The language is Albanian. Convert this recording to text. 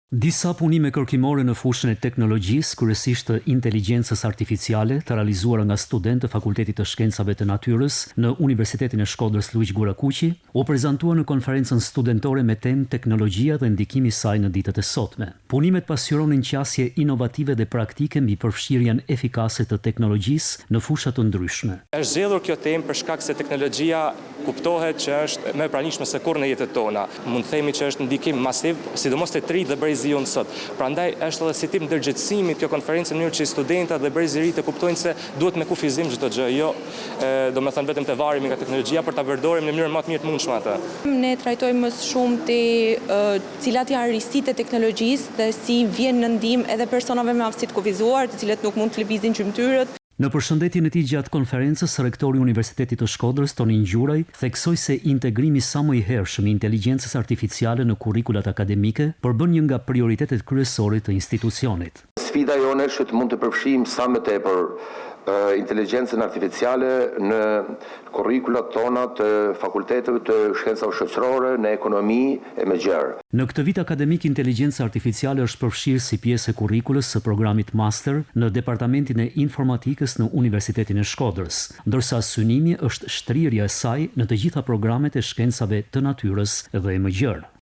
Disa punime kërkimore në fushën e teknologjisë, kryesisht të inteligjencës artificiale, të realizuara nga studentë të Fakultetit të Shkencave të Natyrës në Universitetin e Shkodrës Luigj Gurakuqi, u prezantuan në konferencën studentore me temë Teknologjia dhe ndikimi i saj në ditët e sotme. Punimet pasqyronin qasje inovative dhe praktike mbi përfshirjen efikase të teknologjisë në fusha të ndryshme. Është zgjedhur kjo temë për shkak se teknologjia Kuptohet që është më e pranishme se kurrë në jetët tona. Mund të themi që është ndikim masiv, sidomos te të rinjtë dhe brezi jonë sot. Prandaj është edhe si tip ndërgjegjësimi kjo konferencë në mënyrë që studentat dhe brezi i ri të kuptojnë se duhet me kufizim çdo gjë, jo domethënë vetëm të varemi nga teknologjia, por ta përdorim në mënyrën më të mirë të mundshme atë. Ne trajtojmë më së shumti cilat janë risitë e teknologjisë dhe si vjen në ndihmë edhe personave me aftësi të kufizuar, të cilët nuk mund të lëvizin gjymtyrët. Në përshëndetjen e tij gjatë konferencës, rektori i Universitetit të Shkodrës, Tonin Gjuraj, theksoi se integrimi sa më i hershëm i inteligjencës artificiale në kurrikulat akademike përbën një nga prioritetet kryesore të institucionit. Sfida jonë është që të mund të përfshijmë sa më tepër inteligjencën artificiale në kurrikulat tona të fakulteteve të shkencave shoqërore, në ekonomi e më gjerë. Në këtë vit akademik Inteligjenca Artificiale është përfshirë si pjesë e kurrikulës së programit Master në Departamentin e Informatikës në Universitetin e Shkodrës, ndërsa synimi është shtrirja e saj në të gjitha programet e shkencave të natyrës dhe më gjerë.